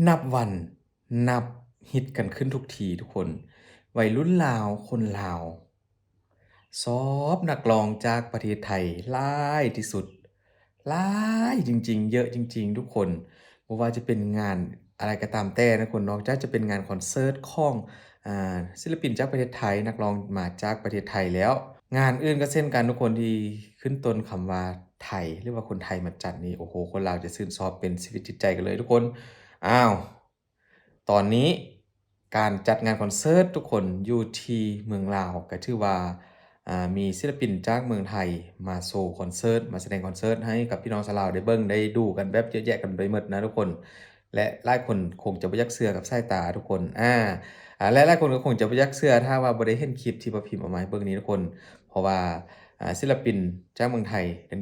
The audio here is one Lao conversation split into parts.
ນັບວັນນັບຮິດກັນຂຶ້ນທຸກທີທຸກຄົນ. ໄວລຸ້ນລາວ ຄົນລາວ ຊອບນັກຮ້ອງຈາກປະເທດໄທຫຼາຍທີ່ສຸດ, ຫຼາຍຈິງໆ ເຍອະຈິງໆ ທຸກຄົນ. ບໍ່ວ່າຈະເປັນງານອະໄລກໍຕາມແຕ່ນະທຸກຄົນ, ນອກຈາກຈະເປັນງານຄອນເສີດຂອງ ອ່າ ສິນລະປິນຈາກປະເທດໄທ, ນັກຮ້ອງມາຈາກປະເທດໄທແລ້ວ, ງານອື່ນກໍເຊັ່ນກັນທຸກຄົນ ທີ່ຂຶ້ນຕົ້ນຄຳວ່າໄທ ຫຼືວ່າຄົນໄທມາຈັດນີ້, ໂອ້ໂຫ ຄົນລາວຈະຊື່ນຊອບເປັນຊີວິດຈິດໃຈກັນເລີຍທຸກຄົນ. ອ້າວ ຕອນນີ້ການຈັດງານຄອນເສີດທຸກຄົນ ຢູ່ທີ່ເມືອງລາວ ກໍຖືວ່າ ອ່າ ມີສິນລະປິນຈາກເມືອງໄທມາໂຊຄອນເສີດ, ມາສະແດງຄອນເສີດໃຫ້ກັບພີ່ນ້ອງຊາວລາວໄດ້ເບິ່ງໄດ້ດູກັນແບບເຍອະແຍະກັນໄປໝົດນະທຸກຄົນ. ແລະຫຼາຍຄົນຄົງຈະບໍ່ຢາກເຊື່ອກັບສາຍຕາທຸກຄົນ ອາ ອາ ແລະຫຼາຍຄົນກໍຄົງຈະບໍ່ຢາກເຊື່ອ ຖ້າວ່າບໍ່ໄດ້ເຫັນຄລິບທີ່ປ້າພິມເອົາມາໃຫ້ເບິ່ງນີ້ທຸກຄົນ. ເພາະວ່າ ອ່າ ສິນລະປິນຈາກເມືອງໄທ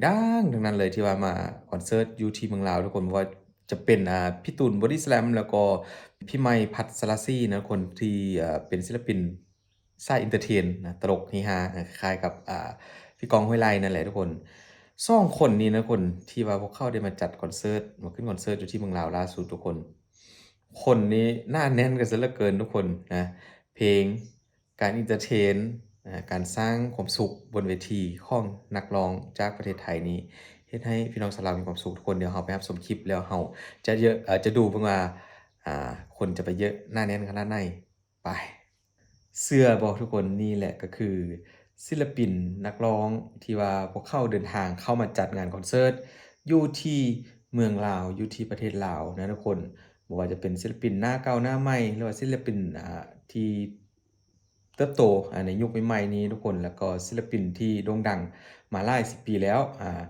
ດັງໆ ທັງນັ້ນເລີຍ ທີ່ວ່າມາຄອນເສີດຢູ່ທີ່ເມືອງລາວທຸກຄົນ, ບໍ່ວ່າຈະເປັນ ອ່າ ພີ່ຕູນ ບໍດີ້ສະແລມ ແລ້ວກໍພີ່ໃໝ່ ພັດສະລາສີນະທຸກຄົນ ທີ່ ອ່າ ເປັນສິນລະປິນ ສາຍເອັນເຕີເທນນະ, ຕະຫຼົກເຮຮາ ຄ້າຍໆກັບ ອ່າ ພີ່ກ້ອງ ຫ້ວຍໄລ່ ນັ້ນແຫຼະທຸກຄົນ. ສອງຄົນນີ້ນະທຸກຄົນ ທີ່ວ່າພວກເຂົາໄດ້ມາຈັດຄອນເສີດ ມາຂຶ້ນຄອນເສີດຢູ່ທີ່ເມືອງລາວລ່າສຸດທຸກຄົນ, ຄົນນີ້ໜາແໜ້ນກັນຊະເຫຼືອເກີນທຸກຄົນນະ. ເພງ, ການເອັນເຕີເທນ, ການສ້າງຄວາມສຸກບົນເວທີຂອງນັກຮ້ອງຈາກປະເທດໄທນີ້ ເຮັດໃຫ້ພີ່ນ້ອງຊາວລາວມີຄວາມສຸກທຸກຄົນ. ດຽວເຮົາໄປຮັບຊົມຄລິບ ແລ້ວເຮົາຈະ ເອີ ຈະດູເບິ່ງວ່າ ອ່າ ຄົນຈະໄປເຍອະໜາແໜ້ນຂະໜາດໃດ. ໄປ. ເຊື່ອບໍ່ທຸກຄົນ? ນີ້ແຫຼະກໍຄືສິນລະປິນນັກຮ້ອງທີ່ວ່າພວກເຂົາເດີນທາງເຂົ້າມາຈັດງານຄອນເສີດຢູ່ທີ່ເມືອງລາວ ຢູ່ທີ່ປະເທດລາວນະທຸກຄົນ. ບໍ່ວ່າຈະເປັນສິນລະປິນໜ້າເກົ່າໜ້າໃໝ່ ຫຼືວ່າສິນລະປິນ ອ່າ ທີ່ເຕີບໂຕ ອ່າ ໃນຍຸກໃໝ່ໆນີ້ທຸກຄົນ, ແລ້ວກໍສິນລະປິນທີ່ໂດ່ງດັງມາຫຼາຍສິບປີແລ້ວ. ອ່າ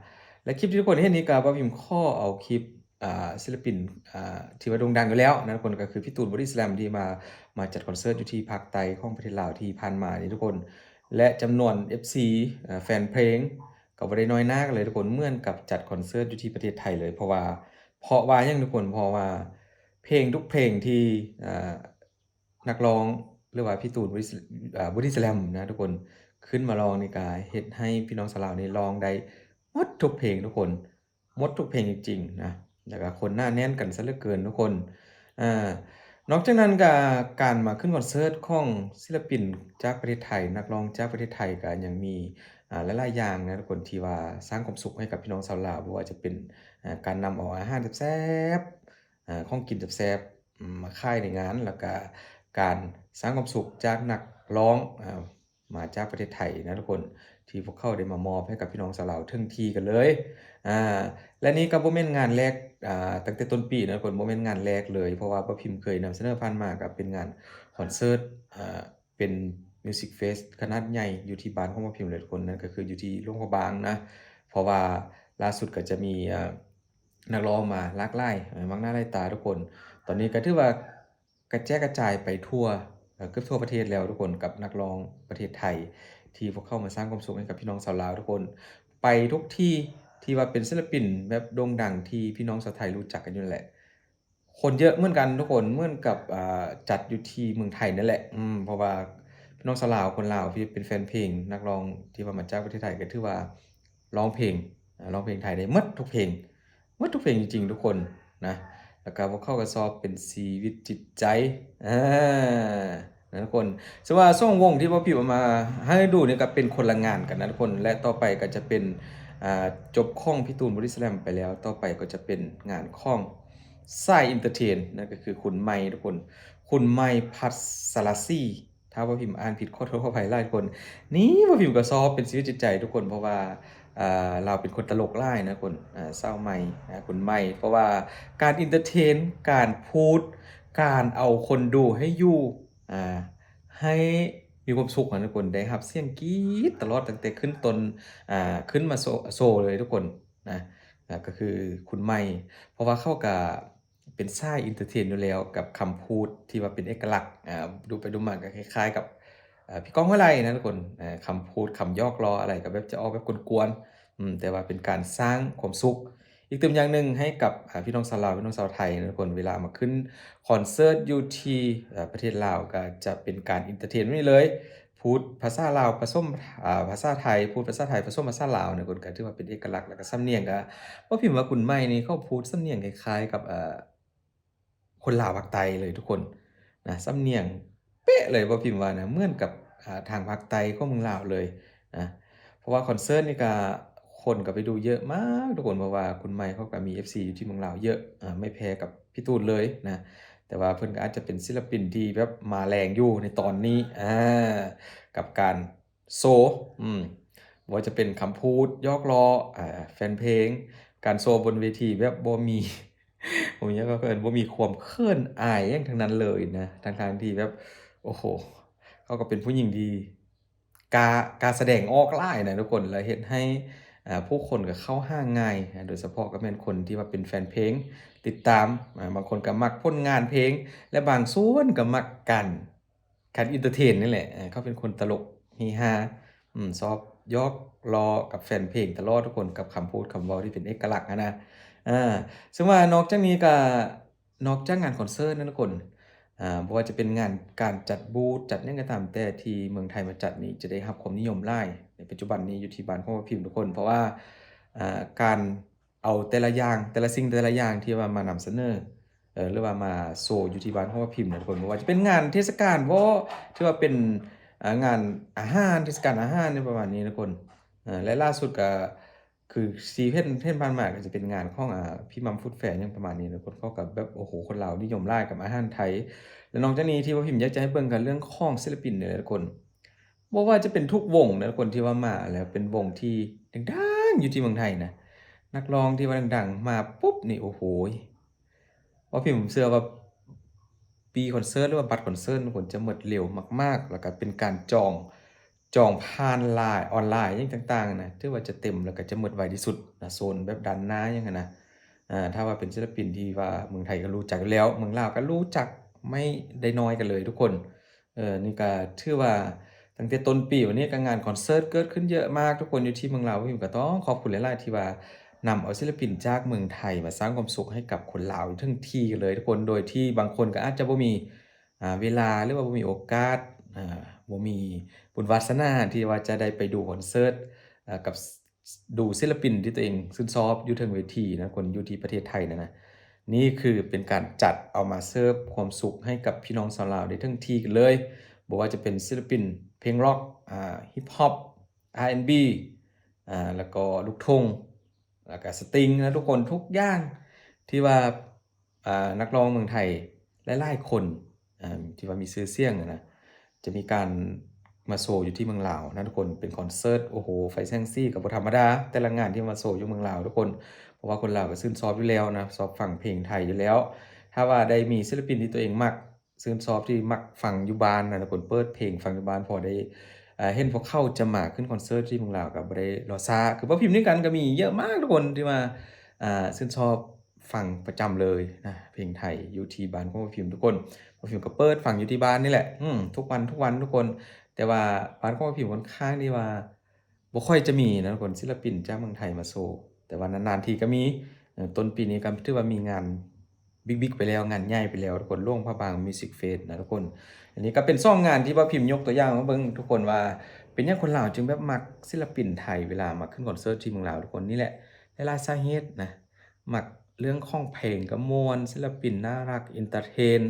ແລະຄລິບທີ່ທຸກຄົນເຫັນນີ້ກໍ ປ້າພິມຂໍເອົາຄລິບ ອ່າ ສິນລະປິນ ອ່າ ທີ່ວ່າໂດ່ງດັງຢູ່ແລ້ວນະທຸກຄົນ, ກໍຄືພີ່ຕູນ ບໍດີ້ສະແລມ ທີ່ມາ ມາຈັດຄອນເສີດຢູ່ທີ່ພາກໃຕ້ຂອງປະເທດລາວທີ່ຜ່ານມານີ້ທຸກຄົນ. ແລະຈຳນວນເອັຟຊີ ເອີ ແຟນເພງກໍບໍ່ໄດ້ນ້ອຍໜ້າກັນເລີຍທຸກຄົນ, ເໝືອນກັບຈັດຄອນເສີດຢູ່ທີ່ປະເທດໄທເລີຍ. ເພາະວ່າ ເພາະວ່າຫຍັງທຸກຄົນ? ເພາະວ່າເພງທຸກເພງທີ່ ອ່າ ນັກຮ້ອງ ຫຼືວ່າພີ່ຕູນ ບໍດີ້ ອ່າ ບໍດີ້ສະແລມນະທຸກຄົນ ຂຶ້ນມາຮ້ອງນີ້ ກໍເຮັດໃຫ້ພີ່ນ້ອງຊາວລາວນີ້ຮ້ອງໄດ້ໝົດທຸກເພງທຸກຄົນ. ໝົດທຸກເພງຈິງໆນະ, ແລ້ວກໍຄົນໜາແໜ້ນກັນຊະເຫຼືອເກີນທຸກຄົນ. ອາ ນອກຈາກນັ້ນກໍການມາຂຶ້ນຄອນເສີດຂອງສິນລະປິນຈາກປະເທດໄທ, ນັກຮ້ອງຈາກປະເທດໄທ ກໍຍັງມີ ອາ ຫຼາຍໆຢ່າງນະທຸກຄົນ ທີ່ວ່າສ້າງຄວາມສຸກໃຫ້ກັບພີ່ນ້ອງຊາວລາວ, ບໍ່ວ່າຈະເປັນ ອາ ການນຳເອົາອາຫານແຊບໆ ອາ ຂອງກິນແຊບໆ ມາຂາຍໃນງານ, ແລ້ວກໍການສ້າງຄວາມສຸກຈາກນັກຮ້ອງ ອາ ມາຈາກປະເທດໄທນະທຸກຄົນ ທີ່ພວກເຂົາໄດ້ມາມອບໃຫ້ກັບພີ່ນ້ອງຊາວລາວເຖິງທີ່ກັນເລີຍ. ອາ ແລະນີ້ກໍບໍ່ແມ່ນງານແລກ ອາ ຕັ້ງແຕ່ຕົ້ນປີນະທຸກຄົນ, ບໍ່ແມ່ນງານແລກເລີຍ, ເພາະວ່າປ້າພິມເຄີຍນຳສະເໜີຜ່ານມາ ກໍເປັນງານຄອນເສີດ ອາ ເປັນມິວສິກເຟສຂະໜາດໃຫຍ່ຢູ່ທີ່ບ້ານຂອງປ້າພິມເລີຍທຸກຄົນ, ນັ້ນກໍຄືຢູ່ທີ່ຫຼວງພະບາງນະ. ເພາະວ່າລ່າສຸດກໍຈະມີ ອາ ນັກຮ້ອງມາຫຼາກຫຼາຍ ເອີ ມາກໜ້າຫຼາຍຕາທຸກຄົນ. ຕອນນີ້ກໍຖືວ່າກະແຈກກະຈາຍໄປທົ່ວ ເກືອບທົ່ວປະເທດແລ້ວທຸກຄົນ ກັບນັກຮ້ອງປະເທດໄທ ທີ່ພວກເຂົາມາສ້າງຄວາມສຸກໃຫ້ກັບພີ່ນ້ອງຊາວລາວທຸກຄົນ. ໄປທຸກທີ່ທີ່ວ່າເປັນສິນລະປິນແບບໂດ່ງດັງທີ່ພີ່ນ້ອງຊາວໄທຮູ້ຈັກກັນຢູ່ນັ້ນແຫຼະ. ຄົນເຍອະເໝືອນກັນທຸກຄົນ ເໝືອນກັບ ອ່າ ຈັດຢູ່ທີ່ເມືອງໄທນັ້ນແຫຼະ. ອືມ ເພາະວ່າພີ່ນ້ອງຊາວລາວ ຄົນລາວທີ່ເປັນແຟນເພງ ນັກຮ້ອງທີ່ວ່າມາຈາກປະເທດໄທ ກໍຖືວ່າຮ້ອງເພງ ອາ ຮ້ອງເພງໄທໄດ້ໝົດທຸກເພງ ໝົດທຸກເພງຈິງໆ ທຸກຄົນນະ. ແລ້ວກໍພວກເຂົາກໍຊອບເປັນຊີວິດຈິດໃຈ ອາ ນະທຸກຄົນ. ສະວ່າສອງວົງທີ່ວ່າພິມເອົາມາໃຫ້ດູນີ້ກໍເປັນຄົນລະງານກັນນະທຸກຄົນ ແລະຕໍ່ໄປກໍຈະເປັນ ອ່າ ຈົບຂອງພີ່ຕູນ ບໍດີ້ສະແລມໄປແລ້ວ, ຕໍ່ໄປກໍຈະເປັນງານຂອງ ສາຍເອັນເຕີເທນ ນັ້ນກໍຄືຄຸນໃໝ່ທຸກຄົນ ຄຸນໃໝ່ ພັດສະລາສີ. ຖ້າວ່າພິມອ່ານຜິດ ຂໍໂທດຂໍອະໄພຫຼາຍທຸກຄົນ. ນີ້ວ່າພິມກໍຊອບເປັນຊີວິດຈິດໃຈທຸກຄົນ ເພາະວ່າ ອ່າ ລາວເປັນຄົນຕະຫຼົກຫຼາຍນະຄົນ ອ່າ ສາວໃໝ່ ອ່າ ຄຸນໃໝ່. ເພາະວ່າການເອັນເຕີເທນ ການພູດ ການເອົາຄົນດູໃຫ້ຢູ່ ອ່າ ໃຫ້ມີຄວາມສຸກຫັ້ນທຸກຄົນ ໄດ້ຮັບສຽງກຣີດຕະຫຼອດ ຕັ້ງແຕ່ຂຶ້ນຕົ້ນ ອ່າ ຂຶ້ນມາໂຊ ໂຊເລີຍທຸກຄົນນະ ອ່າ ກໍຄືຄຸນໃໝ່. ເພາະວ່າເຂົາກະ ເປັນສາຍເອັນເຕີເທນຢູ່ແລ້ວ ກັບຄຳພູດທີ່ວ່າເປັນເອກະລັກ ອ່າ ດູໄປດູມາກໍຄ້າຍໆກັບ ເອີ ພີ່ກ້ອງ ຫ້ວຍໄລ່ນະທຸກຄົນ. ເອີ ຄຳພູດ ຄຳຫຍອກລໍ້ອະໄລກໍແບບຈະອອກແບບກວນໆ ອືມ ແຕ່ວ່າເປັນການສ້າງຄວາມສຸກອີກຕື່ມຢ່າງໜຶ່ງໃຫ້ກັບ ອ່າ ພີ່ນ້ອງຊາວລາວ ພີ່ນ້ອງຊາວໄທນະທຸກຄົນ. ເວລາມາຂຶ້ນຄອນເສີດຢູ່ທີ່ ເອີ ປະເທດລາວ ກໍຈະເປັນການເອັນເຕີເທນແບບນີ້ເລີຍ. ພູດພາສາລາວປະສົມ ອ່າ ພາສາໄທ, ພູດພາສາໄທປະສົມພາສາລາວນະທຸກຄົນ ກໍຖືວ່າເປັນເອກະລັກ. ແລ້ວກໍສຳນຽງກໍ ບໍ່ພິມວ່າຄຸນໃໝ່ນີ້ເຂົາພູດສຳນຽງຄ້າຍໆກັບ ເອີ ຄົ ຄົນລາວພາກໃຕ້ເລີຍທຸກຄົນນະ ສຳນຽງເປະເລີຍ ບໍ່ພິມວ່ານະ ເໝືອນກັບ ອ່າ ທາງພາກໃຕ້ຂອງເມືອງລາວເລີຍນະ. ເພາະວ່າຄອນເສີດນີ້ກະຄົນກໍໄປດູເຍອະມາກທຸກຄົນ ເພາະວ່າຄຸນໃໝ່ເຂົາກໍມີເອັຟຊີຢູ່ທີ່ເມືອງລາວເຍອະ ອ່າ ໄມ່ແພ້ກັບ ພີ່ຕູນເລີຍນະ ແຕ່ວ່າເພິ່ນກໍອາດຈະເປັນສິນລະປິນທີ່ແບບມາແຮງຢູ່ໃນຕອນນີ້ ອ່າ ກັບການໂຊ ອືມ ບໍ່ວ່າຈະເປັນຄຳພູດຫຍອກລໍ້ ອ່າ ແຟນເພງ ການໂຊບົນເວທີແບບບໍ່ມີ ບໍ່ມີຫຍັງ ເຂົາເອີ້ນ ບໍ່ມີຄວາມເຂີນອາຍຫຍັງທັງນັ້ນເລີຍນະ ທັງໆທີ່ແບບ ໂອ້ໂຫ ເຂົາກໍເປັນຜູ້ຍິງທີ່ ກ້າ ກ້າສະແດງອອກຫຼາຍນະທຸກຄົນ ແລ້ວເຮັດໃຫ້ ອ່າ ຜູ້ຄົນກໍເຂົ້າຫາງ່າຍ ໂດຍສະເພາະກໍແມ່ນຄົນທີ່ວ່າເປັນແຟນເພງ ຕິດຕາມ ອ່າ ບາງຄົນກໍມັກຜົນງານເພງ ແລະ ບາງສ່ວນກໍມັກການ ການເອັນເຕີເທນນີ້ແຫຼະ ເຂົາເປັນຄົນຕະຫຼົກເຮຮາ ອືມ ຊອບຫຍອກລໍ້ກັບແຟນເພງຕະຫຼອດທຸກຄົນ ກັບຄຳພູດຄຳເວົ້າທີ່ເປັນເອກະລັກຫັ້ນນະ ອ່າ ເຊິ່ງວ່ານອກຈາກນີ້ກໍ ນອກຈາກງານຄອນເສີດນະທຸກຄົນ ອ່າ ບໍ່ວ່າຈະເປັນງານການຈັດບູດ ຈັດຫຍັງກໍຕາມແຕ່ທີ່ເມືອງໄທມາຈັດນີ້ ຈະໄດ້ຮັບຄວາມນິຍົມຫຼາຍໃນປັດຈຸບັນນີ້ຢູ່ທີ່ບ້ານຂອງປ້າພິມທຸກຄົນ ເພາະວ່າ ອ່າ ການເອົາແຕ່ລະຢ່າງ ແຕ່ລະສິ່ງແຕ່ລະຢ່າງທີ່ວ່າມານຳສະເໜີ ເອີ ຫຼືວ່າມາໂຊຢູ່ທີ່ບ້ານຂອງປ້າພິມນະທຸກຄົນ ບໍ່ວ່າຈະເປັນງານເທດສະການບໍ ຖືວ່າເປັນ ອ່າ ງານອາຫານ ເທດສະການອາຫານຫຍັງປະມານນີ້ນະທຸກຄົນ ເອີ ແລະ ລ່າສຸດກໍ ຄືທີ່ເຫັນ ເຫັນຜ່ານມາກໍຈະເປັນງານຂອງ ອ່າ ພີ່ໝ່ຳຟຸດແຟຫຍັງປະມານນີ້ນະ ຄົນເຂົາກໍແບບ ໂອ້ໂຫ ຄົນລາວນິຍົມຫຼາຍກັບອາຫານໄທ ແລະ ນອກຈາກນີ້ທີ່ວ່າພິມຢາກຈະໃຫ້ເບິ່ງກໍເລື່ອງຂອງສິນລະປິນນີ້ແຫຼະທຸກຄົນ ບໍ່ວ່າຈະເປັນທຸກວົງນະທຸກຄົນທີ່ວ່າມາແລ້ວເປັນວົງທີ່ດັງໆຢູ່ທີ່ເມືອງໄທນະ ນັກຮ້ອງທີ່ວ່າດັງໆມາປຸບນີ້ ໂອ້ໂຫ ວ່າພິມເຊື່ອວ່າປີ້ຄອນເສີດ ຫຼືວ່າບັດຄອນເສີດທຸກຄົນຈະໝົດເລັວມາກໆ ແລ້ວກໍເປັນການຈອງ ຈອງຜ່ານລາຍ ອອນລາຍຫຍັງຕ່າງໆນະ ຖືວ່າຈະເຕັມ ແລ້ວກໍຈະໝົດໄວທີ່ສຸດນະ ໂຊນແບບດ້ານໜ້າຫຍັງຫັ້ນນະ ອ່າ ຖ້າວ່າເປັນສິນລະປິນທີ່ວ່າເມືອງໄທກໍຮູ້ຈັກຢູ່ແລ້ວ ເມືອງລາວກໍຮູ້ຈັກໄມ່ໄດ້ນ້ອຍກັນເລີຍທຸກຄົນ ເອີ ນີ້ກໍຖືວ່າຕັ້ງແຕ່ຕົ້ນປີມານີ້ກໍງານຄອນເສີດເກີດຂຶ້ນເຍອະມາກທຸກຄົນ ຢູ່ທີ່ເມືອງລາວ ພິມກໍຕ້ອງຂອບຄຸນຫຼາຍໆທີ່ວ່ານຳເອົາສິນລະປິນຈາກເມືອງໄທມາສ້າງຄວາມສຸກໃຫ້ກັບຄົນລາວຢູ່ເຖິງທີ່ກັນເລີຍທຸກຄົນ ໂດຍທີ່ບາງຄົນກໍອາດຈະບໍ່ມີ ອ່າ ເວລາ ຫຼືວ່າບໍ່ມີໂອກາດ ອ່າ ບໍ່ມີບຸນວາສະໜາທີ່ວ່າຈະໄດ້ໄປດູຄອນເສີດ ອ່າ ກັບ ດູສິນລະປິນທີ່ຕົວເອງຊື່ນຊອບຢູ່ເທິງເວທີນະ ຄົນຢູ່ທີ່ປະເທດໄທນັ້ນນະ ນີ້ຄືເປັນການຈັດເອົາມາເສີບຄວາມສຸກໃຫ້ກັບພີ່ນ້ອງຊາວລາວໄດ້ເຖິງທີ່ກັນເລີຍ ບໍ່ວ່າຈະເປັນສິນລະປິນເພງລັອກ ອ່າ ຮິບຮອບ ອາ ແອນ ບີ ອ່າ ແລ້ວກໍລູກທົ່ງ ແລ້ວກໍສະຕິງນະທຸກຄົນ ທຸກຢ່າງທີ່ວ່າ ອ່າ ນັກຮ້ອງເມືອງໄທຫຼາຍໆຄົນ ອ່າ ທີ່ວ່າມີຊື່ສຽງນະ ຈະມີການມາໂຊຢູ່ທີ່ເມືອງລາວນະທຸກຄົນ ເປັນຄອນເສີດ ໂອ້ໂຫ ໄຟແສງສີກໍບໍ່ທຳມະດາ ແຕ່ລະງານທີ່ມາໂຊຢູ່ເມືອງລາວທຸກຄົນ ເພາະວ່າຄົນລາວກໍຊື່ນຊອບຢູ່ແລ້ວນະ ຊອບຟັງເພງໄທຢູ່ແລ້ວ ຖ້າວ່າໄດ້ມີສິນລະປິນທີ່ຕົວເອງມັກ ຊື່ນຊອບທີ່ມັກຟັງຢູ່ບ້ານນະທຸກຄົນ ເປີດເພງຟັງຢູ່ບ້ານ ພໍໄດ້ ເຫັນພວກເຂົາຈະມາຂຶ້ນຄອນເສີດທີ່ເມືອງລາວ ກໍບໍ່ໄດ້ລໍຊ້າ ຄືປ້າພິມນີ້ກັນກໍມີເຍອະມາກທຸກຄົນທີ່ວ່າ ອ່າ ຊື່ນຊອບ ຟັງປະຈຳເລີຍນະ ເພງໄທຢູ່ທີ່ບ້ານຂອງປ້າພິມທຸກຄົນ ປ້າພິມກໍເປີດຟັງຢູ່ທີ່ບ້ານນີ້ແຫຼະ ອືມ ທຸກວັນ ທຸກວັນທຸກຄົນ ແຕ່ວ່າບ້ານຂອງປ້າພິມຂ້ອນຂ້າງທີ່ວ່າບໍ່ຄ່ອຍຈະມີນະທຸກຄົນ ສິນລະປິນຈາກເມືອງໄທມາໂຊ ແຕ່ວ່ານານໆທີກໍມີ ເອີ ຕົ້ນປີນີ້ກໍຖືວ່າມີງານບິກໆໄປແລ້ວ ງານໃຫຍ່ໄປແລ້ວທຸກຄົນ ຫຼວງພະບາງມິວສິກເຟສນະທຸກຄົນ ອັນນີ້ກໍເປັນສອງງານທີ່ປ້າພິມຍົກຕົວຢ່າງມາເບິ່ງທຸກຄົນວ່າ ເປັນຫຍັງຄົນລາວຈຶ່ງແບບມັກສິນລະປິນໄທເວລາມາຂຶ້ນຄອນເສີດທີ່ເມືອງລາວທຸກຄົນ ນີ້ແຫຼະ ຫຼາຍໆສາເຫດນະ ມັກເລື່ອງຂອງເພງກໍມ່ວນ ສິນລະປິນໜ້າຮັກ ເອັນເຕີເທນ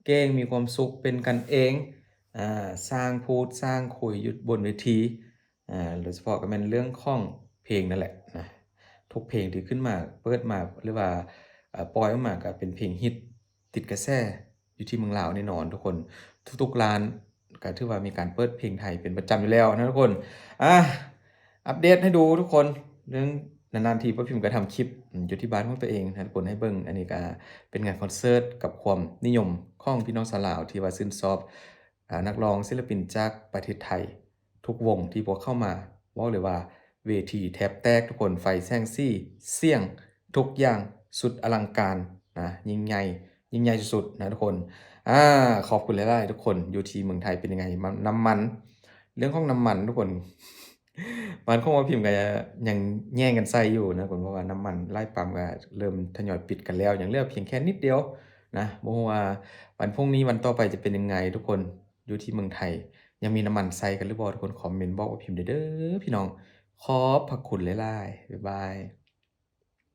ເກັ່ງ ມີຄວາມສຸກ ເປັນກັນເອງ ອ່າ ຊ່າງພູດຊ່າງຄຸຍຢູ່ບົນເວທີ ອ່າ ໂດຍສະເພາະກໍແມ່ນເລື່ອງຂອງເພງນັ້ນແຫຼະນະ ທຸກເພງທີ່ຂຶ້ນມາ ເປີດມາ ຫຼືວ່າ ອ່າ ປ່ອຍອອກມາກໍເປັນເພງຮິດ ຕິດກະແສຢູ່ທີ່ເມືອງລາວແນ່ນອນທຸກຄົນ ທຸກໆຮ້ານ ກໍຖືວ່າມີການເປີດເພງໄທເປັນປະຈຳຢູ່ແລ້ວນະທຸກຄົນ ອ່າ ອັບເດດໃຫ້ດູທຸກຄົນ ເລື່ອງນານໆທີປ້າພິມກໍທຳຄລິບ ອືມ ຢູ່ທີ່ບ້ານຂອງຕົວເອງໃຫ້ທຸກຄົນໄດ້ເບິ່ງ ອັນນີ້ກໍເປັນງານຄອນເສີດກັບຄວາມນິຍົມຂອງພີ່ນ້ອງຊາວລາວທີ່ວ່າຊື່ນຊອບ ອ່າ ນັກຮ້ອງສິນລະປິນຈາກປະເທດໄທ ທຸກວົງທີ່ພວກເຂົາມາ ເວົ້າເລີຍວ່າເວທີແທບແຕກທຸກຄົນ ໄຟແສງສີ ສຽງ ທຸກຢ່າງສຸດອະລັງການນະ ຍິ່ງໃຫຍ່ ຍິ່ງໃຫຍ່ສຸດໆນະທຸກຄົນ ອ່າ ຂອບຄຸນຫຼາຍໆທຸກຄົນ ຢູ່ທີ່ເມືອງໄທເປັນຍັງໄງ ມາ ນ້ຳມັນ ເລື່ອງຂອງນ້ຳມັນທຸກຄົນ ບ້ານຂອງປ້າພິມກໍຍັງແຍ່ງກັນໃຊ້ຢູ່ນະທຸກຄົນ ເພາະວ່ານ້ຳມັນຫຼາຍປ້ຳກໍເລີ່ມທະຍອຍປິດກັນແລ້ວ ຍັງເຫຼືອພຽງແຄ່ນິດດຽວນະ ບໍ່ຮູ້ວ່າວັນພຸ່ງນີ້ວັນຕໍ່ໄປຈະເປັນຍັງໄງທຸກຄົນ ຢູ່ທີ່ເມືອງໄທ ຍັງມີນ້ຳມັນໃຊ້ກັນຫຼືບໍ່? ທຸກຄົນຄອມເມັນບອກປ້າພິມແດ່ເດີພີ່ນ້ອງ ຂອບພະຄຸນຫຼາຍໆ ບາຍບາຍ.